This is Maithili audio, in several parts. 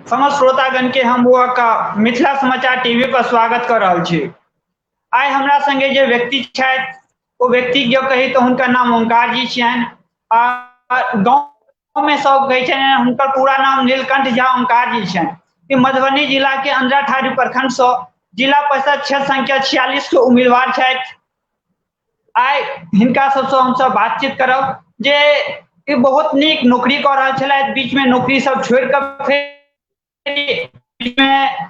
समस्त श्रोतागण के हम का मिथिला समाचार टीवी पर स्वागत कर रहल छी। आइ हमरा संगे जे व्यक्ति छथि ओ व्यक्ति जो कही तऽ हुनकर नाम ओंकार जी छियनि आ गाँव में सब कहै छनि हुनकर पूरा नाम नीलकंठ झा ओंकार जी छनि। ई मधुबनी जिला के अंधराठाढ़ी प्रखंड सँ जिला परिषद क्षेत्र संख्या 46 के उम्मीदवार छथि। आइ हिनका सबसँ हमसब बातचीत करब जे ई बहुत नीक नौकरी कऽ रहल छलथि, बीच में नौकरी सब छोड़ि कऽ फेर बीच में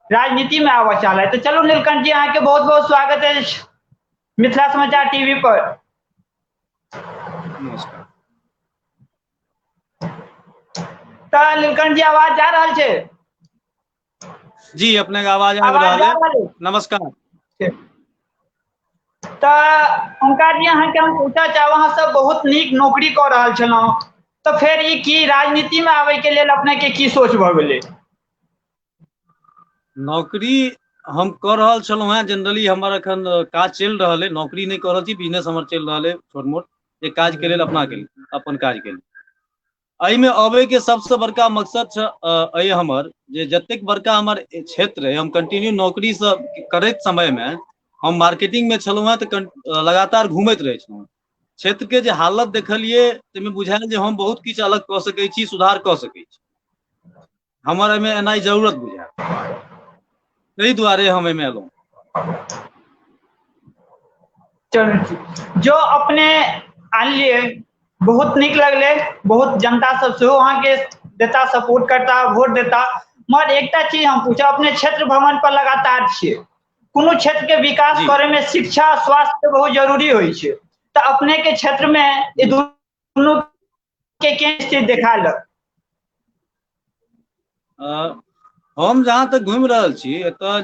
राजनीति में आबऽ चाहलथि। तऽ चलू नीलकंठ जी, अहाँके बहुत बहुत स्वागत अछि मिथिला समाचार टीवी पर। नमस्कार। तऽ नीलकंठ जी, आवाज जा रहल छै? जी, अपने के आवाज आबि आवाज रहल जा है। रहल अछि? नमस्कार। तऽ ओंकार जी, अहाँके हम पूछऽ चाहब, अहाँ सब बहुत नीक नौकरी कऽ रहल छलहुँ, तऽ फेर ई की राजनीति में आबे के लेल अपने के की सोच भऽ गेलै? नौकरी हम कऽ रहल छलहुँ हेँ। जनरली हमर एखन काज चलि रहल अइ, नौकरी नहि कऽ रहल छी, बिजनेस हमर चलि रहल अइ छोट मोट, जे काज के लेल अपना के लेल, अपन काज के लेल। एहिमे अबै के सबसँ बड़का मकसद अइ हमर जे जतेक बड़का हमर क्षेत्र अइ, हम कंटिन्यू नौकरी सँ करैत समय मे हम मार्केटिंग मे छलहुँ हेँ, तऽ लगातार घुमैत रहै छलहुँ। क्षेत्र के जे हालत देखलियै ताहिमे बुझायल जे हम बहुत किछु अलग कऽ सकै छी, सुधार कऽ सकै छी। हमर एहिमे एनाइ जरूरत बुझायल, ताहि दुआरे हम एहिमे एलहुँ। चलू, जो अपने आनलियै बहुत नीक लगलै, बहुत जनता सब सेहो अहाँके देता, सपोर्ट करता, वोट देता। मगर एकटा चीज हम पूछब, अपने क्षेत्र भ्रमण पर लगातार छियै, कोनो क्षेत्र के विकास करे में शिक्षा स्वास्थ्य बहुत जरूरी होइ छै, तऽ अपने के क्षेत्र में ई दुनू के केहन स्थिति देखा लग? हम जहाँ तक घुमि रहल छी एतऽ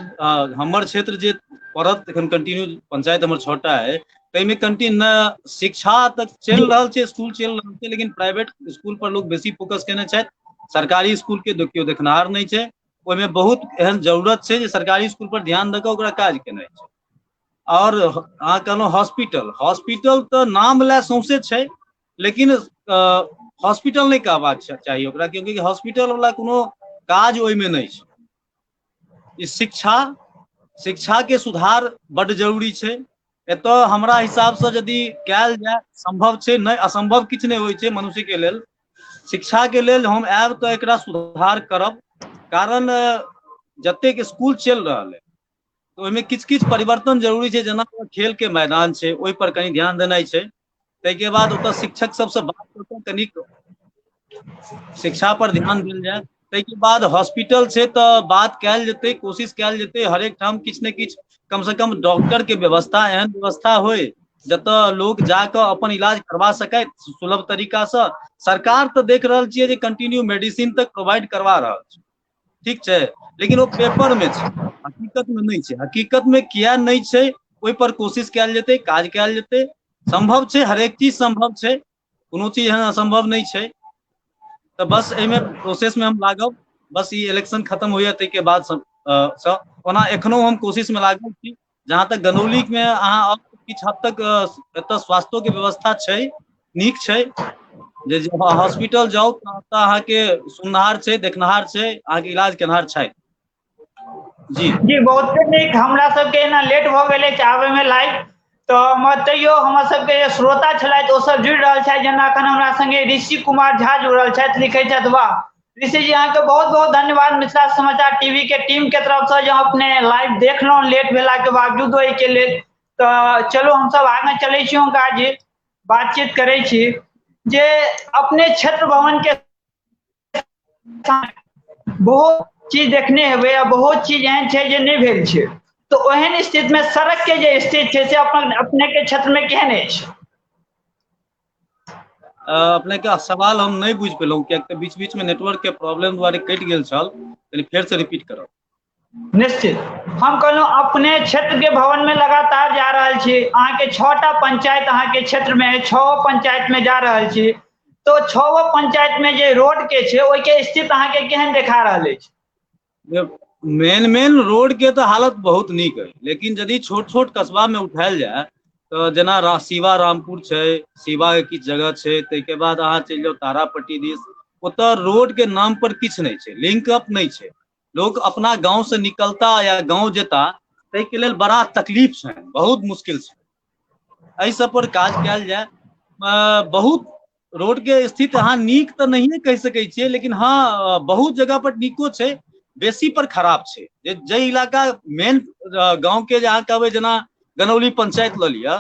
हमर क्षेत्र जे पड़त एखन कंटिन्यू पंचायत हमर 6टा अइ, ताहिमे कंटिन्यू शिक्षा तऽ चलि रहल छै, स्कूल चलि रहल छै, लेकिन प्राइवेट स्कूल पर लोक बेसी फोकस केने छथि, सरकारी स्कूल के केओ देखनिहार नहि छै। ओहिमे बहुत एहन जरूरत छै जे सरकारी स्कूल पर ध्यान दऽ कऽ ओकरा काज केनाइ छै। आओर अहाँ कहलहुँ हॉस्पिटल, हॉस्पिटल तऽ नाम लए सौंसे छै, लेकिन हॉस्पिटल नहि कहबाक चाही ओकरा, क्योंकि हॉस्पिटल वाला कोनो काज ओहिमे नहि छै। ई शिक्षा के सुधार बड्ड जरूरी छै। एतऽ हमरा हिसाबसँ यदि कयल जाय सम्भव छै, नहि असम्भव किछु नहि होइ छै मनुष्य के लेल। शिक्षा के लेल हम आयब तऽ एकरा सुधार करब, कारण जतेक स्कूल चलि रहल है तऽ ओहिमे किछु किछु परिवर्तन जरूरी छै। जेना खेल के मैदान छै, ओहि पर कनि ध्यान देनाइ छै। ताहिके बाद ओतऽ शिक्षक सबसँ बात कऽ कऽ कनिक शिक्षा पर ध्यान देल जाय। ताहिके बाद हॉस्पिटल छै तऽ बात कयल जेतै, कोशिश कयल जेतै हरेक ठाम किछु ने किछु, कम से कम डॉक्टर के व्यवस्था, एहन व्यवस्था होइ जतऽ लोक जाकऽ अपन इलाज करवा सकै सुलभ तरीकासँ। सरकार तऽ देख रहल छियै जे कंटिन्यू मेडिसिन तक प्रोवाइड करवा रहल छै, ठीक छै, लेकिन ओ पेपर मे छै, हकीकत मे नहि छै। हकीकत मे किया नहि छै ओहि पर कोशिश कयल जेतै, काज कयल जेतै। सम्भव छै, हरेक चीज सम्भव छै, कोनो चीज एहन असम्भव नहि छै। तऽ बस एहिमे प्रोसेस मे हम लागब, बस ई इलेक्शन खतम होइया ताहिके बाद सब। ओना एखनो हम कोशिश मे लागल छी। जहाँ तक गनौली मे अहाँ आओर किछु हद तक एतऽ स्वास्थ्यो के व्यवस्था छै, नीक छै, जे हॉस्पिटल जाउ तऽ ओतऽ अहाँके सुननिहार छै, देखनिहार छै, अहाँके इलाज केनहार छै। जी जी, बहुत नीक। हमरा सबके एना लेट भऽ गेलै आबे में लाइव, तऽ तैयो हमर सबके जे श्रोता छलथि ओ सब जुड़ि रहल छथि। जेना एखन हमरा संगे ऋषि कुमार झा जुड़ल छथि, लिखै छथि वाह। ऋषि जी, अहाँके बहुत बहुत धन्यवाद मिथिला समाचार टीवी के टीम के तरफ से, जे अपने लाइव देखलहुँ लेट भेला के बावजूदो एहिके लेल। तऽ चलू हमसब आगाँ चलै छी, हुनका जी बातचीत करै छी जे अपने क्षेत्र भवन के बहुत चीज देखने हेबै आ बहुत चीज एहन छै जे नहि भेल छै, तऽ ओहन स्थिति में सड़क के जे स्थिति छै से अपन अपने के क्षेत्र में केहन अछि? अपने के सवाल हम नहि बुझि पेलहुँ, कियाकि तऽ बीच बीच में नेटवर्क के प्रॉब्लम दुआरे कटि गेल छल, कनि फेर से रिपीट करब। निश्चित, हम कहलहुँ अपने क्षेत्र के भवन में लगातार जा रहल छी, अहाँके 6टा पंचायत अहाँके क्षेत्र में 6 पंचायत में जा रहल छी, तो 6 पंचायत में जे रोड के छै ओहि के स्थिति अहाँके केहन देखा रहल अछि? मेन मेन रोड के तऽ हालत बहुत नीक है, लेकिन यदि छोट छोट कस्बा में उठायल जाय तऽ जेना शिवा रामपुर छै, शिवा के किछु जगह छै, ताहिके बाद अहाँ चलि जाउ तारापट्टी दिस, ओतऽ रोड के नाम पर किछु नहि छै, लिंक अप नहि छै। लोक अपना गाँव से निकलता या गाँव जेता ताहिके लेल बड़ा तकलीफ छै, बहुत मुश्किल छै। एहि सब पर काज कयल जाय। बहुत रोड के स्थिति अहाँ नीक तऽ नहिए कहि सकै छियै, लेकिन हँ बहुत जगह पर नीको छै, बेसी पर खराब छै। जे जाहि इलाका मेन गाँव के जे अहाँ कहबै, जेना गनौली पंचायत लऽ लिअ,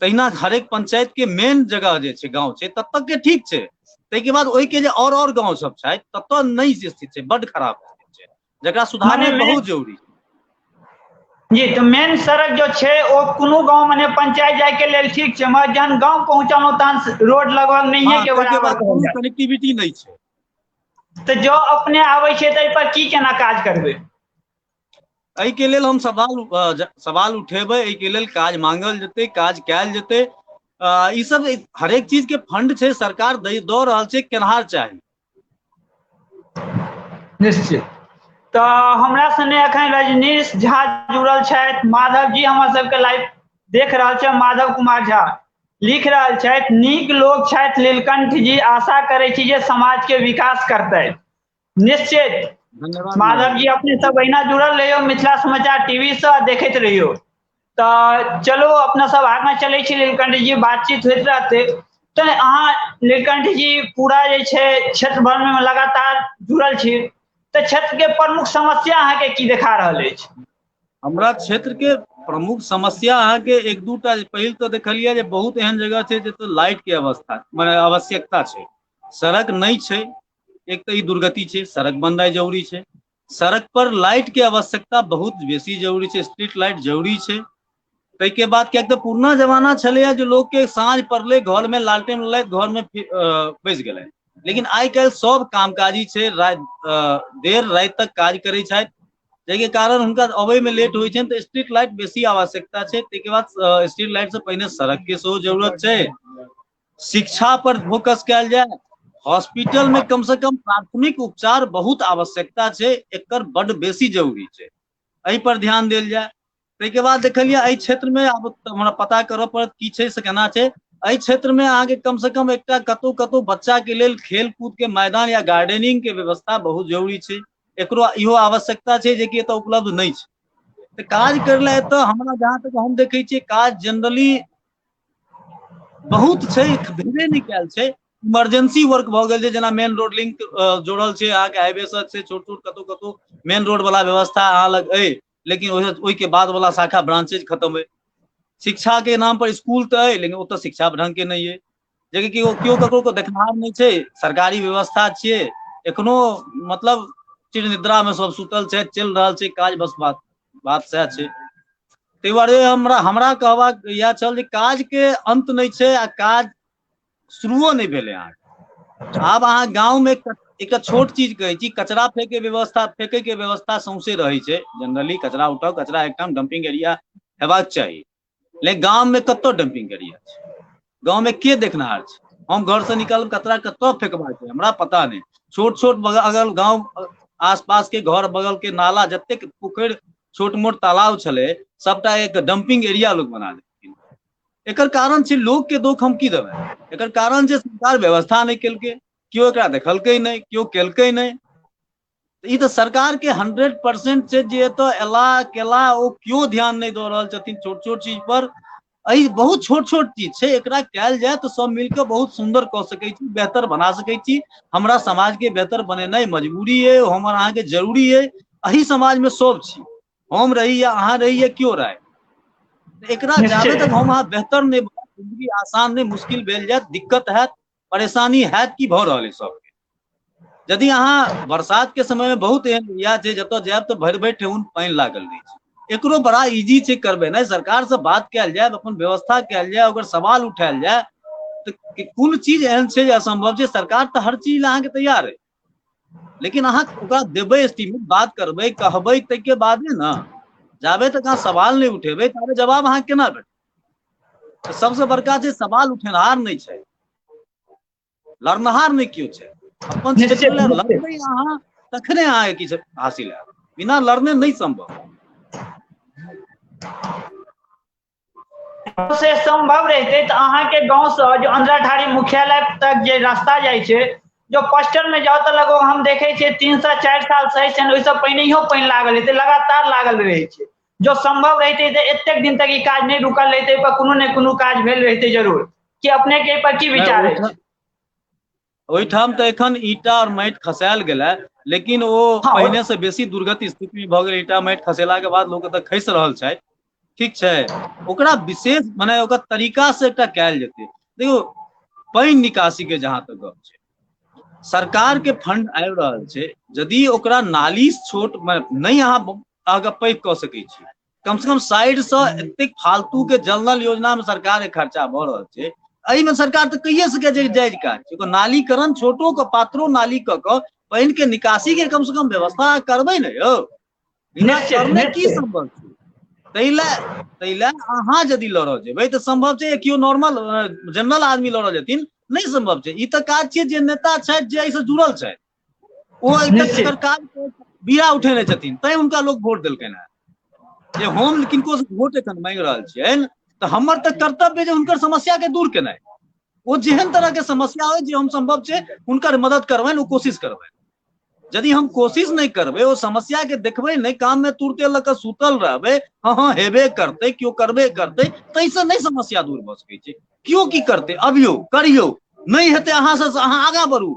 तहिना हरेक पंचायत के मेन जगह जे छै गाँव छै तत तक के ठीक छै, ताहिके बाद ओहिके जे और गाँव सब छै ततऽ नहि स्थिति छै, बड खराब स्थिति छै, जकरा सुधारनाइ बहुत जरूरी छै। जी, तऽ मेन सड़क जो छै ओ कोनो गाँव मने पंचायत जाय के लेल ठीक छै, मगर जहन गाँव पहुँचलहुँ तहन रोड लगभग नहिये के बराबर कहल जाय, कनेक्टिविटी नहि छै। तऽ जो अपने आबै छै तऽ एहि पर की केना काज करबै? एहिके लेल हम सवाल उठेबै, एहिके लेल काज मांगल जेतै, काज कयल जेतै। ई सब हरेक चीज के फंड छै, सरकार दऽ रहल छै, केनहार चाही। निश्चित। तऽ हमरा सने अखन रजनीश झा जुड़ल छथि। माधव जी हमर सबके लाइव देख रहल छै। माधव कुमार झा लिख रहल छथि, नीक लोक छथि नीलकंठ जी, आशा करै छी जे समाज के विकास करतै। निश्चित माधव जी, अपने सब अहिना जुड़ल रहियौ मिथिला समाचार टीवी से, देखैत रहियौ। तऽ चलू अपना सब आगाँ चलै छी नीलकंठ जी, बातचीत होइत रहतै। तऽ अहाँ नीलकंठ जी पूरा जे छै क्षेत्र भ्रमण में लगातार जुड़ल छी, तऽ क्षेत्र के प्रमुख समस्या अहाँके की देखा रहल अछि? हमरा क्षेत्र के प्रमुख समस्या अहाँके एक दूटा। पहिल तऽ देखलियै जे बहुत एहन जगह छै जतऽ लाइट के अवस्था मने आवश्यकता छै, सड़क नहि छै। एक तऽ ई दुर्गति छै, सड़क बननाइ जरूरी छै, सड़क पर लाइट के आवश्यकता बहुत बेसी जरूरी छै, स्ट्रीट लाइट जरूरी छै। ताहिके बाद कियाक तऽ पुरना जमाना छलैया जे लोक के साँझ पड़लै घर में लालटेन लेलथि, घर में बैस गेलै। लेकिन आइ काल्हि सब कामकाजी छै, देर राति तक काज करै छथि, जाहिके कारण हुनका अबै में लेट होइ छनि, तऽ स्ट्रीट लाइट बेसी आवश्यकता छै। ताहिके बाद स्ट्रीट लाइट से पहिने सड़क के सेहो जरूरत छै। शिक्षा पर फोकस कयल जाय, हॉस्पिटल में कम से कम प्राथमिक उपचार बहुत आवश्यकता छै, एकर बड बेसी जरूरी छै, एहि पर ध्यान देल जाय। ताहिके बाद देखलियै एहि क्षेत्र में, आब हमरा पता करऽ पड़त की छै से केना छै। एहि क्षेत्र में अहाँके कम से कम एकटा कतौ कतौ बच्चा के लेल खेल कूद के मैदान या गार्डनिंग के व्यवस्था बहुत जरूरी छै, एकरो इहो आवश्यकता छै जेकि एतऽ उपलब्ध नहि छै। तऽ काज करै लए एतऽ हमरा जहाँ तक हम देखै छियै काज जनरली बहुत छै, भेबे नहि कयल छै। इमरजेंसी वर्क भऽ गेल छै, जेना मेन रोड लिंक जोड़ल छै अहाँके हाईवे से छै, छोट छोट कतौ कतौ मेन रोड वाला व्यवस्था अहाँ लग अइ, लेकिन ओहिके बाद वाला शाखा ब्रांचेज खत्म अइ। शिक्षा के नाम पर स्कूल तऽ अइ, लेकिन ओतऽ शिक्षा ढंग के नहि अइ, जेकि केओ ककरो को देखनिहार नहि छै। सरकारी व्यवस्था छियै, एखनो मतलब चिर निद्रा में सब सुतल छै, चलि रहल छै काज, बस बात बात सएह छै। ताहि दुआरे हमरा हमरा कहबाक इएह छल जे काज के अंत नहि छै आ काज शुरुओ नहि भेलै। अहाँके आब अहाँ गाँव में एकटा छोट चीज कहै छी, कचरा फेके व्यवस्था, फेके के व्यवस्था सौंसे रहै छै जनरली, कचरा उठाउ, कचरा एकठाम डंपिंग एरिया हेबाक चाही, लेकिन गाम में कतऽ डंपिंग एरिया छै? गाँव में के देखनिहार छै? हम घर से निकल कचरा कतऽ फेकबाक छै हमरा पता नहि। छोट छोट अगल गाँव आस पास के घर बगल के नाला जतेक पोखरि छोट मोट तालाब छलै सबटा एक डंपिंग एरिया लोग बना देलखिन। एकर कारण छै, लोग के दोख हम की देबै, एकर कारण छै सरकार व्यवस्था नहि केलकै, केओ एकरा देखलकै नहि, केओ केलकै नहि। ई तऽ सरकार के 100% छै जे एतऽ एला केला ओ केओ ध्यान नहि दऽ रहल छथिन छोट छोट चीज पर। एहि बहुत छोट छोट चीज छै, एकरा कयल जाय तऽ सब मिलके बहुत सुन्दर कऽ सकै छी, बेहतर बना सकै छी। हमरा समाज के बेहतर बनेनाइ मजबूरी अइ, हमर अहाँके जरूरी अइ। एहि समाज में सब छी, हम रही या अहाँ रही या केओ रहै, एकरा जाबे तक हम अहाँ बेहतर नहि बनब, जिंदगी आसान नहि, मुश्किल भेल जायत, दिक्कत हैत, परेशानी हैत। की भऽ रहल है सबके? यदि अहाँ बरसात के समय में बहुत एहन एरिया छै जतऽ जायब तऽ भरि भरि ठेहुन पानि लागल रहै छै। एकरो बड़ा इजी छै करबेनाइ, सरकार से बात कयल जाय, अपन व्यवस्था कयल जाय, ओकर सवाल उठायल जाय, तऽ कोन चीज एहन छै जे असंभव छै? सरकार तऽ हर चीज लए अहाँके तैयार है, लेकिन अहाँ ओकरा देबै एस्टीमेट, बात करबै, कहबै, ताहिके बादे ने। जाबे तक अहाँ सवाल नहि उठेबै ताबे जवाब अहाँ केना भेटत? तऽ सबसँ बड़का छै सवाल उठेनहार नहि छै, लड़नहार नहि केओ छै। अपन क्षेत्र लए लड़बै अहाँ तखने अहाँके किछु हासिल हैत, बिना लड़ने नहि संभव से संभव रहितै तऽ अहाँके गाँवसँ जो अंधराठाढ़ी मुख्यालय तक जे रास्ता जाइ छै जो पोस्टर में जाउ तऽ लगभग हम देखे छियै 3 से 4 साल सही छै, ओहिसँ पहिनहियो पानि लागल हेतै, लगातार लागल रहै छै। जो संभव रहितै तऽ एतेक दिन तक ई काज नहि रुकल रहितै, एहि पर कोनो ने कोनो काज भेल रहितै जरूर। कि अपने के एहि पर की विचार अछि? ओहिठाम तऽ एखन ईंटा और माटि खसायल गेलै, लेकिन ओ पहिने से बेसी दुर्गत स्थिति में भऽ गेल। ईंटा माटि खसेला के बाद लोक एतऽ खसि रहल छथि। ठीक छै, ओकरा विशेष मने ओकर तरीका से एकटा कयल जेतै। देखियौ, पानि निकासी के जहाँ तक गप छै, सरकार के फंड आबि रहल छै, यदि ओकरा नाली छोट नहि अहाँके पैघ कऽ सकै छी, कम से कम साइड से एतेक फालतू के जल नल योजना में सरकार के खर्चा भऽ रहल छै, एहिमे सरकार तऽ कहिए सकै छै जायज काज छै। ओकर नालीकरण छोटो के पात्रो नाली कऽ कऽ पानि के निकासी के कम से कम व्यवस्था करबै ने यौ, बिना करने की संभव छै? ताहि लए अहाँ यदि लड़ऽ जेबै तऽ संभव छै केओ नॉर्मल जनरल आदमी लड़ऽ जेथिन, नहि संभव छै। ई तऽ काज छियै जे नेता छथि, जे एहिसँ जुड़ल छथि, ओ एकर काज बीड़ा उठेने छथिन, तैं हुनका लोक वोट देलकनि हेँ। जे हम किनको से वोट एखन मांगि रहल छियनि तऽ हमर तऽ कर्तव्य जे हुनकर समस्या के दूर केनाइ, ओ जेहन तरह के समस्या होइ जे हम संभव छै हुनकर मदद करबनि, ओ कोशिश करबनि। यदि हम कोशिश नहि करबै, ओ समस्या के देखबै नहि, काम में तुरते लऽ कऽ सुतल रहबै, हँ हँ हेबे करतै, केओ करबे करतै, ताहिसँ नहि समस्या दूर भऽ सकै छै। केओ की करतै, अबियौ करियौ, नहि हेतै अहाँ से अहाँ आगाँ बढ़ू,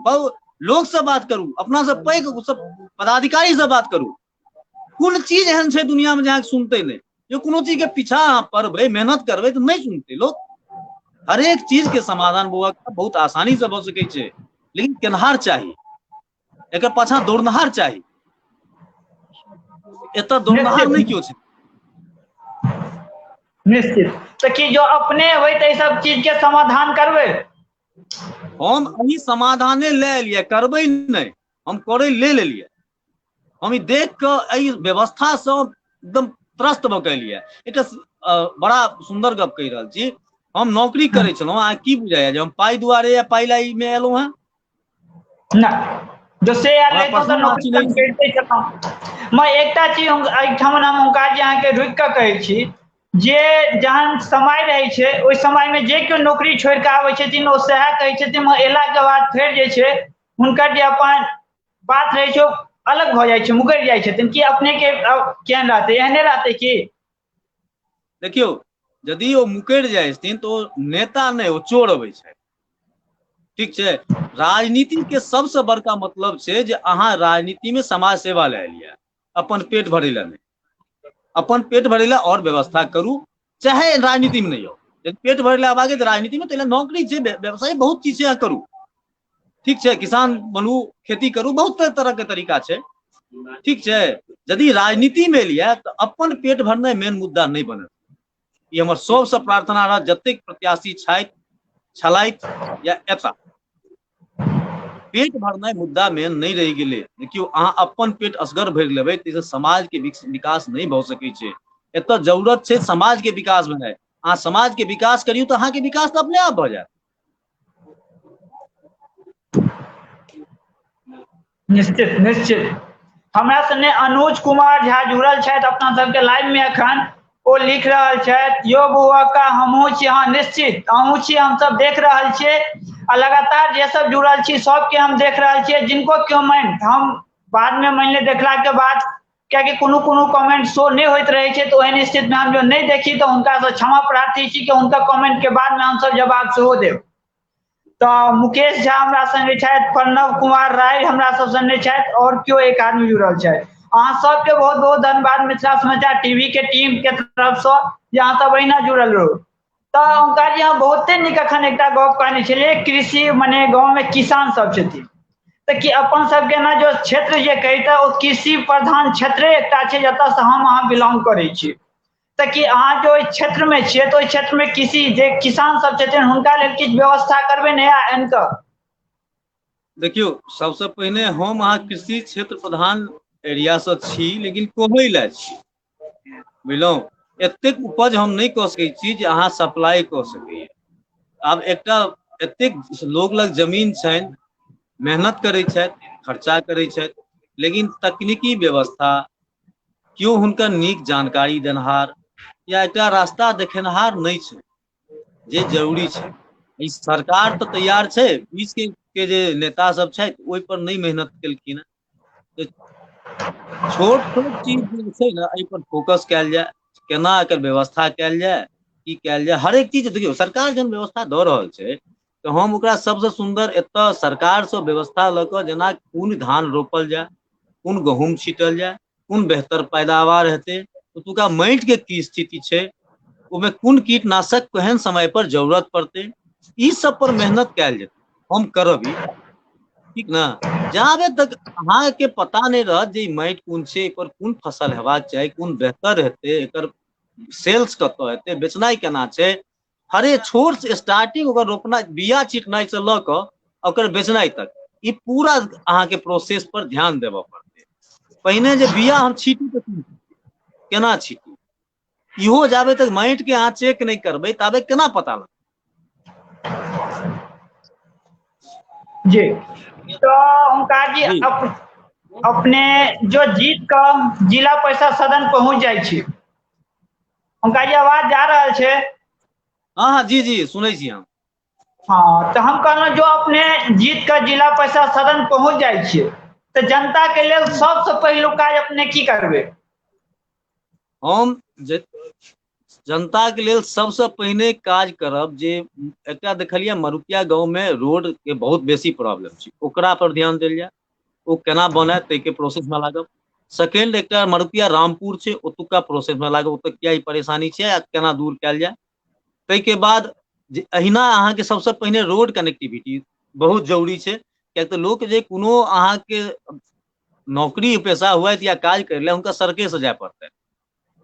लोकसँ बात करू, अपना से पैघ सब पदाधिकारी से बात करू। कोन चीज एहन छै दुनिया में जे अहाँके सुनतै नहि? जे कोनो चीज के पीछा अहाँ पड़बै, मेहनत करबै तऽ नहि सुनतै लोक। हरेक चीज के समाधान बौआ बहुत आसानी से भऽ सकै छै, लेकिन केनहार चाही, एकर पाछा दौड़नहार चाही। एतऽ दौड़नहार नहि केओ छै। निश्चित। तऽ की जो अपने होय तऽ ई सब चीज के समाधान करबै? हम एहि समाधाने लए एलियै, करबै नहि, हम करै लेल एलियै। हम ई देख कऽ एहि व्यवस्थासँ एकदम त्रस्त भऽ कऽ एलियै। एकटा बड़ा सुन्दर गप कहि रहल छी। हम नौकरी करै छलहुँ, अहाँ की बुझाइया जे हम पाइ दुआरे या पाइ ला मे एलहुँ हेँ? नहि, जो से आयल रहितहुँ तऽ नौकरी करिते छलहुँ। मैं एकटा चीज एहिठाम हम ओंकार जी अहाँके रुकि कऽ कहै छी जे जहन समय रहै छै ओहि समयमे जे केओ नौकरी छोड़ि कऽ आबै छथिन ओ सएह कहै छथिन, एलाके बाद फेर जे छै हुनकर जे अपन बात रहै छै ओ अलग भऽ जाइ छै, मुकरि जाइ छथिन। कि अपने के केहन रहतै, एहने रहतै की? देखियौ, यदि ओ मुकरि जाइ छथिन तऽ ओ नेता नहि, ओ चोर अबै छै। ठीक छै, राजनीति के सबसे बड़का मतलब छै जे अहाँ राजनीति में समाज सेवा लए एलियै, अपन पेट भरै लए नहि। अपन पेट भरै लए और व्यवस्था करू, चाहे राजनीति में नहि आउ। यदि पेट भरै लए आब तऽ राजनीति में, ताहि नौकरी छै, व्यवसाय बहुत चीज छै, अहाँ करू। ठीक छै, किसान बनू, खेती करू, बहुत तरह के तरीका छै। ठीक छै, यदि राजनीति में एलियै तऽ अपन पेट भरनाइ मेन मुद्दा नहि बनत। ई हमर सबसँ प्रार्थना रहत जतेक प्रत्याशी छथि, छलथि या एता, पेट भरनाइ मुद्दा मेन नहि रहि गेलै। देखियौ, अहाँ अपन पेट असगर भरि लेबै ताहिसँ समाज के विकास नहि भऽ सकै छै। एतऽ जरूरत छै समाज के विकास भेनाइ। अहाँ समाज के विकास करियौ तऽ अहाँके विकास तऽ अपने आप भऽ जायत। निश्चित निश्चित। हमरा सने अनुज कुमार झा जुड़ल छथि अपना सबके लाइव में एखन, ओ लिख रहल छथि यो बौआ का हमहूँ छी। हाँ निश्चित अहूँ छी, हम सब देख रहल छियै आ लगातार जे सब जुड़ल छी सबके हम देख रहल छियै। जिनको कमेंट हम बाद में मानि लिअ देखला के बाद, कियाकि कोनो कोनो कमेंट शो नहि होइत रहै छै, तऽ ओहन स्थिति में हम जो नहि देखी तऽ हुनका से क्षमा प्रार्थी छी कि हुनका कमेंट के बाद में हमसब जवाब सेहो देब। तऽ मुकेश झा हमरा संगे छथि, प्रणव कुमार राय हमरा सब संगे छथि और केओ एक आदमी जुड़ल छथि। अहाँ सबके बहुत बहुत धन्यवाद मिथिला समाचार टीवी के टीम के तरफ से जे अहाँ सब एहिना जुड़ल रहू। तऽ ओंकार जी, अहाँ बहुते नीक अखन एकटा गप कहने छलियै, कृषि मने गाँव में किसान सब छथिन, तऽ कि अपन सबके ना जो क्षेत्र जे कही तऽ ओ कृषि प्रधान क्षेत्रे एकटा छै जतऽ से हम अहाँ बिलोंग करै छी। तऽ कि अहाँ जो ओहि क्षेत्र में छियै तऽ ओहि क्षेत्र में कृषि जे किसान सब छथिन हुनका लेल किछु व्यवस्था करबै नया आनि कऽ? देखियौ, सबसे पहिने हम अहाँ कृषि क्षेत्र प्रधान एरिया से छी, लेकिन कहै लए छी, बुझलहुँ? एतेक उपज हम नहि कऽ सकै छी जे अहाँ सप्लाई कऽ सकैए। आब एकटा एतेक लोग लग जमीन छनि, मेहनत करै छथि, खर्चा करै छथि, लेकिन तकनीकी व्यवस्था, केओ हुनकर नीक जानकारी देनहार या एकटा रास्ता देखेनहार नहि छै जे जरूरी छै। ई सरकार तऽ तैयार छै, बीच के जे नेता सब छथि ओहि पर नहि मेहनत केलखिन हेँ। छोट छोट चीज जे छै ने एहि पर फोकस कयल जाय, केना एकर व्यवस्था कयल जाय, की कयल जाय। हरेक चीज देखियौ, सरकार जहन व्यवस्था दऽ रहल छै तऽ हम ओकरा सबसँ सुन्दर एतऽ सरकारसँ व्यवस्था लऽ कऽ जेना कोन धान रोपल जाय, कोन गहूँम छीटल जाय, कोन बेहतर पैदावार हेतै, ओतुका माटिके की स्थिति छै, ओहिमे कोन कीटनाशक केहन समय पर जरूरत पड़तै, ई सब पर मेहनत कयल जेतै। हम करब ई, ठीक ने? जाबे तक अहाँके पता नहि रहत जे ई माटि कोन छै, एहि पर कोन फसल हेबाक चाही, कोन बेहतर हेतै, एकर सेल्स कतऽ हेतै, बेचनाइ केना छै, हरे छोट से स्टार्टिंग ओकर रोपनाइ, बिया छिटनाइ से लऽ कऽ ओकर बेचनाइ तक, ई पूरा अहाँके प्रोसेस पर ध्यान देबऽ पड़तै। पहिने जे बिया हम छीटू तऽ केना छीटू, इहो जाबे तक माटि के अहाँ चेक नहि करबै ताबे केना पता लगतै। जी, तऽ ओंकार जी अपने जो जीत कऽ जिला परिषद सदन पहुँच जाइ छी, ओंकार जी आवाज जा रहल छै? हँ हँ जी जी सुनै छी हम। हँ, तऽ हम कहलहुँ जो अपने जीत कऽ जिला परिषद सदन पहुँच जाइ छियै तऽ जनता के लेल सबसँ पहिलुक काज अपने की करबै? हम जनता के लेल सबसँ पहिने काज करब जे एकटा देखलियै मरुकिया गाँव में रोड के बहुत बेसी प्रॉब्लम छै, ओकरा पर ध्यान देल जाय, ओ केना बनय ताहिके प्रोसेस में लागब। सेकेंड एकटा मरुकिया रामपुर छै, ओतुका प्रोसेस में लागब, ओतऽ किया ई परेशानी छै आ केना दूर कयल जाय। ताहिके बाद जे अहिना अहाँके सबसँ पहिने रोड कनेक्टिविटी बहुत जरूरी छै, किएक तऽ लोक जे कोनो अहाँके नौकरी पेशा हुए या काज करै लए हुनका सड़के से जाय पड़तै,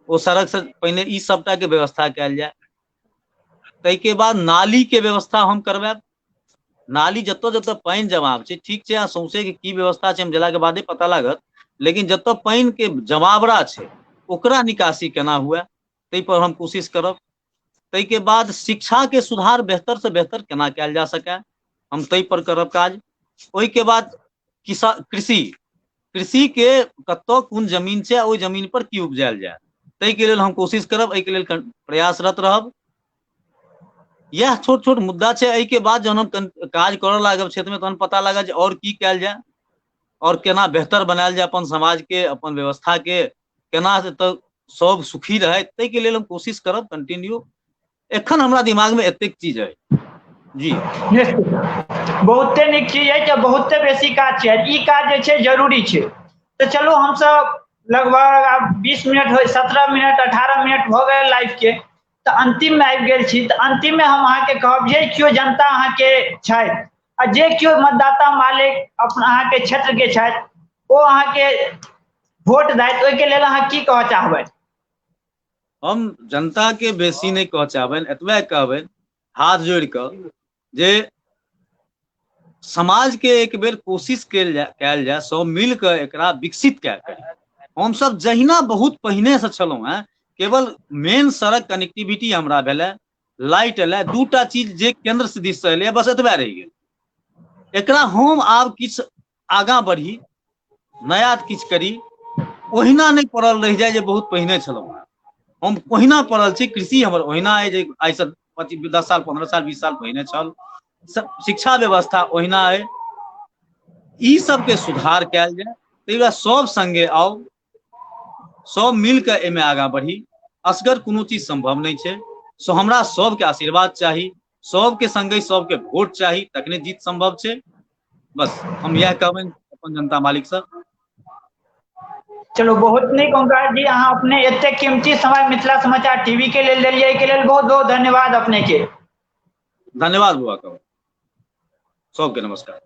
ओ सड़क से पहिने ई सबटा के व्यवस्था कयल जाय। ताहिके बाद नाली के व्यवस्था हम करवायब। नाली जतऽ जतऽ पानि जमाव छै, ठीक छै, आ सौंसे के की व्यवस्था छै हम गेलाके बादे पता लागत, लेकिन जतऽ पानि के जमावड़ा छै ओकरा निकासी केना हुए ताहि पर हम कोशिश करब। ताहिके बाद शिक्षा के सुधार बेहतर से बेहतर केना कयल जा सकै हम ताहि पर करब काज। ओहिके बाद कृषि, कृषि के कतऽ कोन जमीन छै आ ओहि जमीन पर की उपजायल जाय ताहिके लेल हम कोशिश करब, एहिके लेल प्रयासरत रहब। इएह छोट छोट मुद्दा छै। एहिके बाद जहन हम काज करऽ लागब क्षेत्रमे तहन पता लागत जे आओर की कयल जाय आओर केना बेहतर बनायल जाय अपन समाजके, अपन व्यवस्थाके, केना एतऽ सब सुखी रहै, ताहिके लेल हम कोशिश करब कंटिन्यू। एखन हमरा दिमागमे एतेक चीज अइ। जी बहुते नीक चीज अछि आ बहुते बेसी काज छै, ई काज जे छै जरूरी छै। तऽ चलू हमसब लगभग आब 20 मिनट हो 17 मिनट 18 मिनट भऽ गेल लाइव के, तऽ अंतिम मे आबि गेल छी। तऽ अंतिम मे हम अहाँके कहब जे केओ जनता अहाँके छथि आ जे केओ मतदाता मालिक अपन अहाँके क्षेत्र के छथि ओ अहाँके वोट दैत, ओहिके लेल अहाँ की कहऽ चाहबै? हम जनता के बेसी नहि कहऽ चाहबनि, एतबे कहबनि हाथ जोड़ि कऽ जे समाज के एक बेर कोशिश कयल जाय, सब मिल कऽ एकरा विकसित कए करी। हमसब जहिना बहुत पहिने से छलहुँ हेँ, केवल मेन सड़क कनेक्टिविटी हमरा भेलै, लाइट एलै, दूटा चीज जे केंद्र से दिस से एलै, बस एतबे रहि गेल। एकरा हम आब किछु आगाँ बढ़ी, नया किछु करी, ओहिना नहि पड़ल रहि जाय जे बहुत पहिने छलहुँ हेँ। हम ओहिना पड़ल छी, कृषि हमर ओहिना अइ जे आइसँ 25 10 साल 15 साल 20 साल पहिने छल, शिक्षा व्यवस्था ओहिना अइ। ई सबके सुधार कयल जाय, ताहि दुआरे सब संगे आउ, सब मिल कऽ एहिमे आगाँ बढ़ी। असगर कोनो चीज सम्भव नहि छै। सो हमरा सबके आशीर्वाद चाही, सबके संगे सबके वोट चाही, तखने जीत सम्भव छै। बस हम इएह कहबनि अपन जनता मालिकसँ। चलो बहुत नीक ओंकार जी, अहाँ अपने एते कीमती समय मिथिला समाचार टीवी के लेल देलियै, एहि के लेल बहुत बहुत धन्यवाद अपने के। धन्यवाद बुआ, कहू सबके नमस्कार।